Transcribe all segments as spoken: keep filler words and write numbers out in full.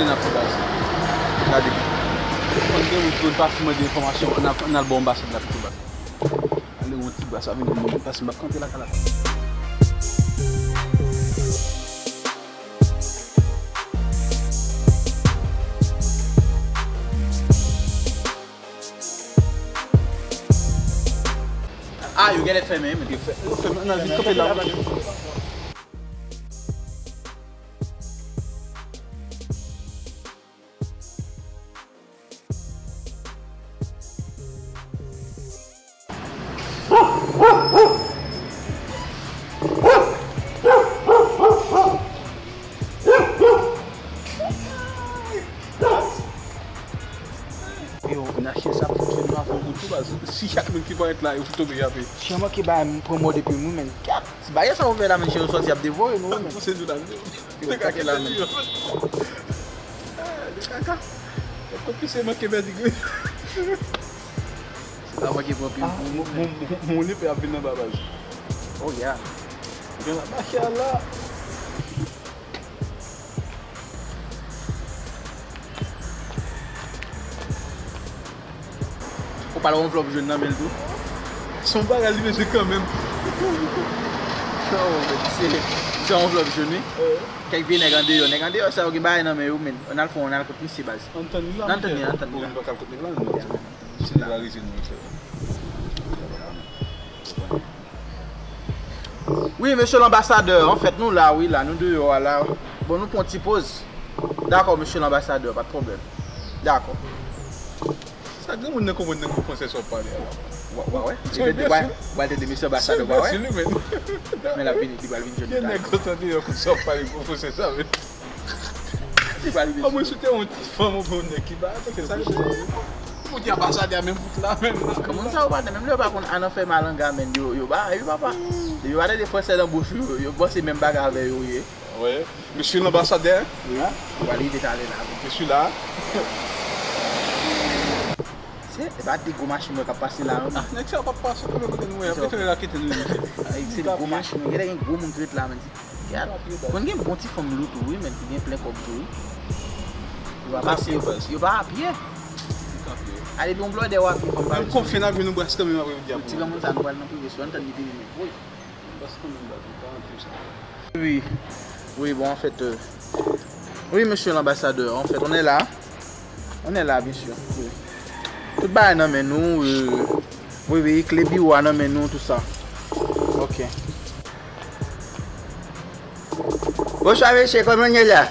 konnen n ap fè baz. Gade. Konn gen moun ki konn pase mande enfòmasyon, n ap, n al ba anbasad la pito baz. Ale yon ti baz, sa vin yon moun, paske m ap kanpe lakay la. Ah, yo genlè fèmen, men. Yo fè-, yo fèmen. Nan, vin kanpe la. Yo, nan chen sa ap fonksyone nan fon gout tou baz. Si chak moun ki parèt la, yo fout tonbe yape. Chen manke bay m pran mò depi m wi, men. Gad, si bagay sa ouvè la, men chen yo sòti ap devore nou wi, men. Pouse nou la. Yo take la, men. Ah, de kaka. Yo konn pise manke pèdi gri. Se pa manke pran pil. Ah, mon, mon, mon, mon epè ap vin anba baz. Oh, yeah. Gen la, machala. Ou pale yon vlòp jòn nan men l tou. Se yon bagay li bezwen kanmenm. Oh, men se, se yon vlòp jòn wi. Kèk vye nèg andeyò. Nèg andeyò sa yo gen bagay nan men yo, men. Ann al fè yon, ann al kot misye baz. Ann tann li la. Ann tann li, ann tann li la. Bon, nou pa ka al kot nèg la, men. Se li la rete nou, mesye. Wi, mesye lanbasadè, anfèt, nou la, wi, la, nou deyò a la. Bon, nou pran ti poz. Dakò, mesye lanbasadè, pa de pwoblèm. Dakò. Sa granmoun nan konprann nan gwo fransè sa w pale a la? Wa, wa, wè. Li te di, wa, wa, te di, mesye anbasadè, wa, wè. Men l ap vini, li pral vin jwenn nou. Gen nèg kontan deyò konn sa w pale gwo fransè sa, men. Li pral vin jwenn nou. Mwen sou te yon ti fanm, yon bon nèg ki ba, se sa, se sa. Pou di anbasadè a menm fout la, menm la. Granmoun sa yo pa, menm lè yo pa konn a nan fè malanga, men yo, yo ba, wi, papa. Yo pa tande fransè nan bouch yo, yo panse menm bagay avè yo ye. Wi. Mesye lanbasadè. Wi. Ou pral rive talè la. Mesye la. Se, e pa de gwo machin yo k ap pase la, non? Ah, nèg sa yo p ap pase, kote kote nou ye? Yo ap retounen la kite nou, mesye. Ay, se de gwo machin yo. Genlè gen gwo moun ki ret la, men. Gad. Konn gen bon ti fanm lou tou, wi, men ki gen plen kòb tou, wi. Yo pa pase, yo pa a pye. Ale, bon blòdè w ap fè fanm pa. Menm konfye n ap jwenn yon bras kanmenm apre yon ti granmoun sa, nou pral nan prive sou, ann tann li vini, men. Wi. Bas kanmenm, bas, ou pa antre sa. Wi. Wi, bon, anfèt, euh, wi, mesye lanbasadè, anfèt, on est là. On est là, bien sûr. Wi. Tout bagay nan men nou, euh, wi, wi, kle biwo a nan men nou, tout sa. Ok. Bonswa, mesye, kòman nou ye la?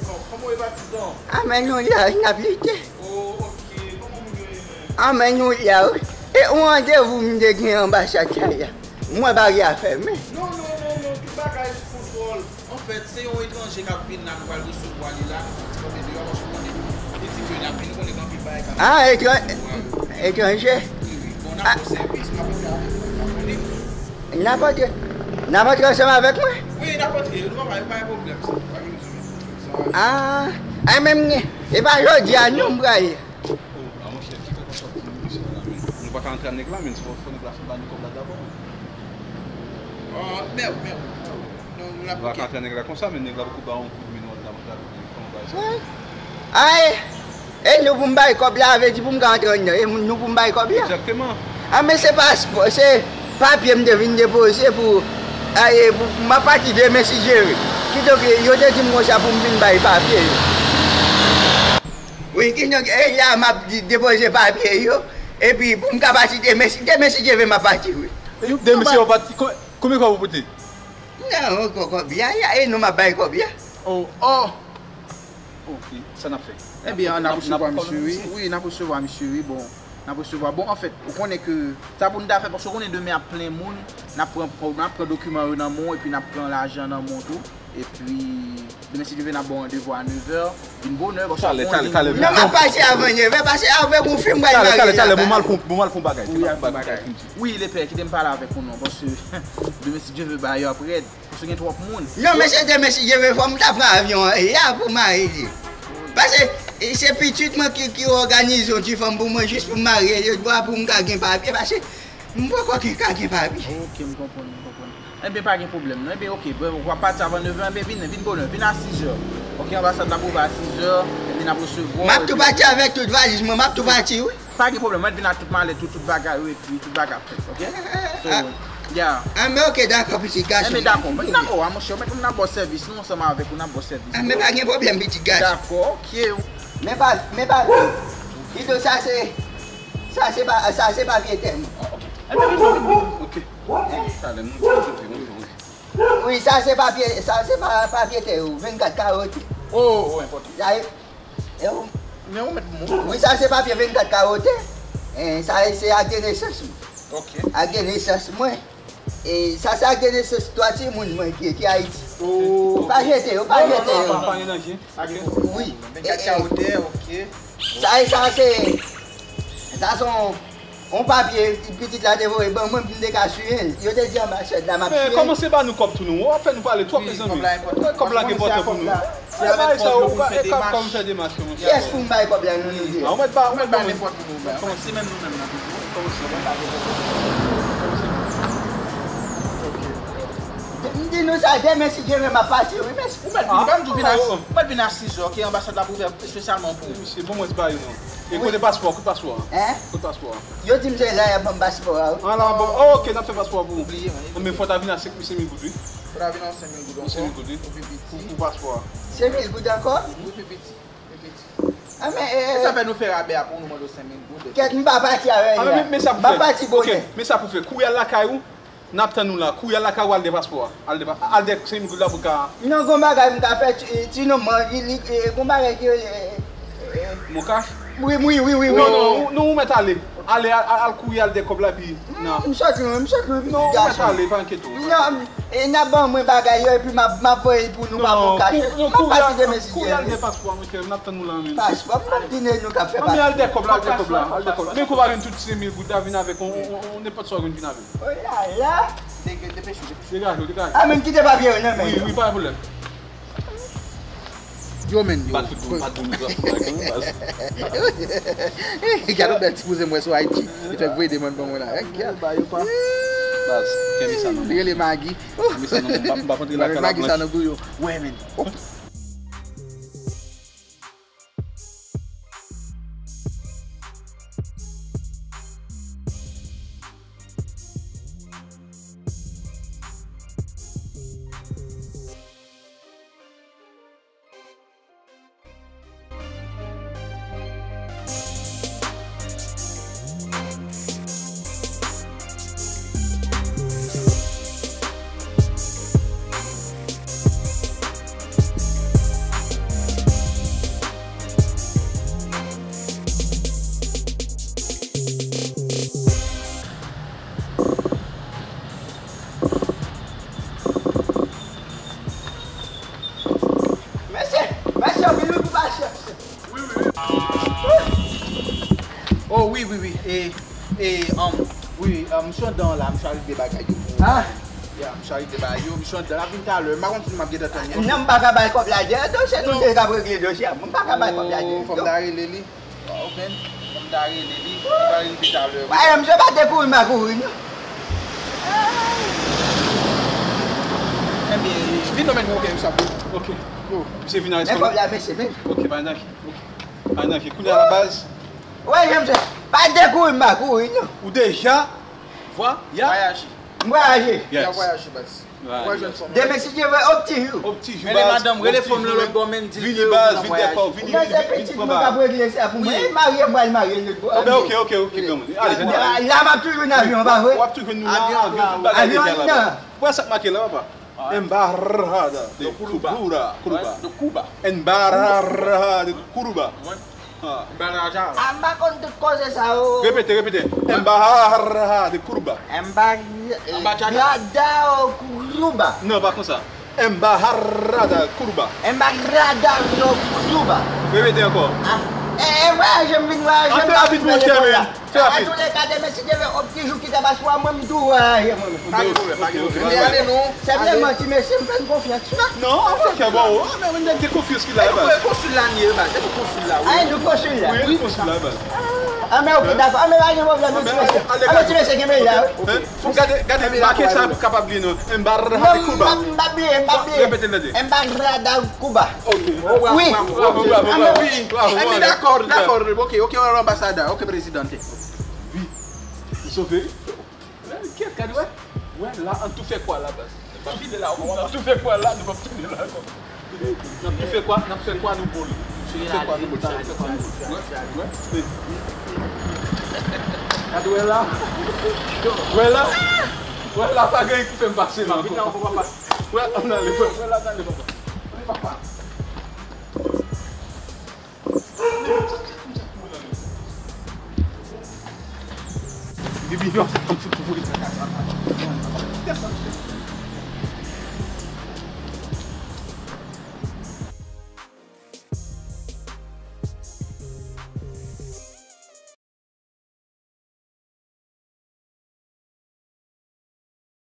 Kò-, kòman w ye, patizan? A, men nou la, n ap lite. Oh, ok. Kòman moun yo ye menm? A, men nou la, wi. E yon randevou m te gen anbasad la. Mwen pa gen afè, men. Non, non, non, non, tout bagay sou kontwòl. Anfèt, se yon etranje k ap vin la, nou pral resevwa li la, nou pral ti kanpe deyò, paske w konnen, li di ke n ap vin, nou konnen gen anpil bagay k ap... Ah, etran-, etranje? Wi, wi. Bon, n ap fè sèvis, n ap antre avèk mwen, n ap konnen. N ap antre, n ap antre ansanm avèk mwen? Wi, n ap antre, nou pa, pa gen pwoblèm, sa, pa gen pwoblèm. Ah, ay, menm, e pa jodi a, non, m prale. Oh, a monchè, ki fè konsa pou nou, mesye la, men? Nou pa ka antre ak nèg la, men, fò, fò nèg la fin ba nou kòb la dabò, men. Ah, mèd, mèd, mèd. Nou, nou la... Nou pa ka antre ak nèg la konsa, men nèg la poko ba yon kout men, nou antre avèk li, kòman bagay sa? Ay, e nou pou m bay kòb la, vle di pou m ka antre anndan, e nou pou m bay kòb la? Egzakteman. Ah, men se paspò, se papye m te vin depoze pou, a, e pou, m ap pati demen si Dye vle. Kidonk, yo te di m konsa pou m vin bay papye yo. Wi, kidonk, e la m ap di, depoze papye yo. Epi, pou m ka pati demen, si, demen, si Dye vle, m ap pati, wi. Demen, si w pati, ko-, konbyen kòb ou pote? Non, kò-, kòb la, ya, e nou m ap bay kòb la. Oh, oh! Oh, sa n ap fè? Ebyen, n ap resevwa misye, wi. Wi, n ap resevwa misye, wi. Bon, n ap resevwa. Bon, anfèt, ou konnen ke sa pou n ta fè, paske ou konnen demen ap plen moun, n ap pran, n ap pran dokiman yo nan men w, epi n ap pran lajan nan men w tou. Epi, demen, si Dye vle, n ap ba w randevou a nèv è. Vin bonè, paske talè, talè, talè. Non, m ap pati avan nèv è, paske avèk yon fi m pral marye. Talè, talè, talè, bon, m al pran, bon, m al pran bagay. Wi, al pran bagay. Wi, lepè, kite m pale avèk ou non, paske demen, si Dye vle, bagay yo ap rèd. Paske gen twòp moun. Non, mesye, demen, si Dye vle, fò m ta pran avyon an, ya, pou m ale. Paske, e, se pitit mwen ki, ki òganize yon ti fanm pou mwen, jis pou m marye, yo, pou m ka gen papye, paske m poko gen, ka gen papye. Ok, m konprann, m konprann. Enben, pa gen pwoblèm, non. Enben, ok, bon, w ap pati avan nèv è, enben, vin, vin bonè, vin a sis è. Ok, anbasad la pou w a sis è, enben, n ap resevwa w, m ap tou pati avèk tout valiz mwen, m ap tou pati, wi. Pa gen pwoblèm, mwen vin ak tout malèt ou, tout bagay ou, epi tout bagay ap fèt, ok? So, yeah. Ah, men ok, dakò, pitit gason. Enben, dakò, mwen dakò, a, monchè, mèt, n ap ba w sèvis, nou ansanm avèk ou, n ap ba w sèvis. Ah, men pa gen pwoblèm, pitit gason. Dakò, ok. Men pa, men pa, kidonk sa se, sa se pa, sa se papye tè m. Enben, vin, vin, vin, vin. Ok. Talè, mwen, mwen, mwen, mwen. Wi, sa se papye, sa se pa, papye tè yo, vennkat kawote. Oh, oh, enpòtan. Sa e, e ou? Men ou mèt mou. Wi, sa se papye vennkat kawote. Eh, sa e, se ak de nesans mwen. Ok. Ak de nesans mwen. E sa se ak de nesans twa timoun mwen ki, ki Ayiti. Oh. Pa jete yo, pa jete yo. Non, non, non, pa, pa gen danje. Wi. Vennkat kawote, ok. Sa e, sa se, sa se yon yon papye, pitit la te voye ban mwen pou m te ka siyen l. Yo te di anbasad la, m ap siyen l. Men kòmanse ba nou kòb tou non. W ap fè nou pale twòp, mezanmi. Kòb la enpòtan. Kòb la ki enpòtan pou nou. Se avèk kòb yo pou n fè demach. Kòb fè demach, monchè. Kiyès pou m bay kòb la, nou, nou di? Ah, ou mèt ba, ou mèt ba mwen. Kòmanse menm nou menm nan toujou. Kòmanse. M di nou sa, demen, si Dye vle, m ap pati, wi, mèsi. Ou mèt vin, ou mèt vin a sis è, ok? Anbasad la pou ouvè espesyalman pou ou. Mesye, bon, mwen se pa yo non. E kote paspò, kote paspò a? Hein? Kote paspò a? Yo di m se la y ap ban m paspò a, wi. Ah, la, bon, oh, ok, n ap fè paspò a pou ou. Obliye, man. Men fò ta vin a senk mil, senk mil goud, wi. Fò ta vin a senk mil goud ankò. Senk mil goud, wi. Ou pi piti. Pou, pou paspò a. Senk mil goud ankò? Wi, pi piti. Pi piti. Ah, men, eh, eh. Sa fè nou fè rabè a pou nou mande w senk mil goud. Kèt, m pa pati avè l. Ah, men, men sa pou fè. M pa pati bonè. Ok, men sa pou fè. Kouri al lakay ou. N ap tann ou la. Kouri al lakay ou al de paspò a. Al de pa-, al de senk mil goud la pou ka. Non, gon bagay m ka fè, ti, ti nonm mwen, li, li, eh, gon bagay ki rele, eh, eh, Mokash? Wi, wi, wi, wi, wi. Non, non, non, ou mèt ale. Ale, al, al, al kouri al de kòb la, epi nan. M sot lwen, m sot lwen, pitit gason. Non, ou mèt ale, pa enkyete w. Non, e, n ap ban mwen bagay yo, epi m ap, m ap voye l pou nou pa Mokash. Non, non, kouri al, kouri al de paspò a, monchè, n ap tann ou la menm. Paspò, m ap vin e nou k ap fè paspò. Anben, al de kòb la, al de kòb la, al de kòb la. Men kou pa vin tout senk mil goud la, vin avèk on, on, on, nenpòt sa w vin, vin avèk. Oh la la! Degaje w, degaje w. Ah, men kite papye yo nan men yo. Wi, wi, pa gen pwoblèm. Yo, men, yo. Bat fout pou, bat pou nou, bat pou nou, baz. Gade yon bèl ti kouzen mwen sou I G. Li fèk voye demann ban mwen la. Gade. Baz, kenbe sa nan men. Li rele Magi. Kenbe sa nan men. M pa, m pa kontre lakay la. Magi sa nan gou yo. Wè, men. Mesye, mesye, anpil wi pou pasyans. Wi, wi, wi. Oh, wi, wi, wi. E, e, um, wi, um, misye anndan la, misye al regle bagay yo. Ah. Ya, misye al regle bagay yo, misye anndan la vin talè. M pa konn si m ap gentan tann li. Non, m pa ka bay kòb la deja, dosye nou te ka regle dosye a. M pa ka bay kòb la deja. Oh, fò m ta rele li. Open, m ta rele li, li pa rive talè. Wè, misye pa te kouri, m pa kouri, non. Enben, vin non, men, ok, misye ap vin. Ok. Yo. Misye vin a reskòm. Men kòb la, mesye, men. Ok, pa nan, ok. Pa nan, kounye a la baz. Wè, jan misye pa te kouri, m pa kouri, non. Ou deja vwayaje. M vwayaje. Yes. Deja vwayaje, baz. Demen, si Dye vle, o pti jou. O pti jou, baz. Rele madanm, rele fanm nan lòt bò, men di l ke ou nan vwayaj. Vini, baz, vin dèkò, vini, vini, vin pran baz. Mwen se pitit mwen k ap regle sa pou mwen. Mari m pral marye lòt bò. Anben, oke, oke, oke, granmoun. Ale, ale. La, m ap toujou nan avyon, pa vre? W ap toujou jwenn nou nan avyon, tout bagay legal la. Ou wè sa k make la, papa? Embajada de Cuba. Cuba. Embajada de Cuba. Embajada de Cuba. Ah. Embajada. Ah, m pa konn tout koze sa yo. Repete, repete. Embajada de Cuba. Embajada Cuba. Non, pa konsa. Embajada Cuba. Embajada Cuba. Repete ankò. Ah, e, e vwayaje m vin vwayaje m pa vin fè lekòl la. Fè rapid. Antouleka, demen, si Dye vle, o pti jou ki ta pase a, mwen, m tou vwayaje, mwen. Pa gen pwoblèm, pa gen pwoblèm. Men ale non. Senpleman, ti mesye, m fè n konfyans. Non, an fè kè ba ou. Ah, men nèg gen konfyans ki la, baz. E konsil la n ye, baz. E konsil la, wi. Ah, nou konsil la. Wi, nou konsil la, baz. Ah, men oke, dakò. Ah, men pa gen pwoblèm, non, ti mesye. Ah, men ti mesye, kenbe la, wi. Fò gade, gade, make sa pou kapab li non. Embajada de Cuba. M pa bliye, m pa bliye. Repete l tande. Embajada Cuba. Ok. Wi. Bravo, bravo, bravo. Wi. Bravo, bravo. Dakò, dakò. Ok, ok, anbasadè. Ok, prezidante. Wi. Ou sove? Kèt, gade, wè. Wè, la, an tou fè kwa la, baz. N ap vide la, an tou fè kwa la, nou p ap tounen la ankò. N ap tou fè kwa, n ap fè kwa nou bòl. N ap fè kwa nou bòl, n ap fè kwa nou bòl. Wè, wè. Gade, wè la. Wè la. Wè la, pa gen ki fè m pase la ankò. Wè, ann ale, wè, wè la, ann ale, papa. Wè, papa. Bibi, yo, an fout pou vre.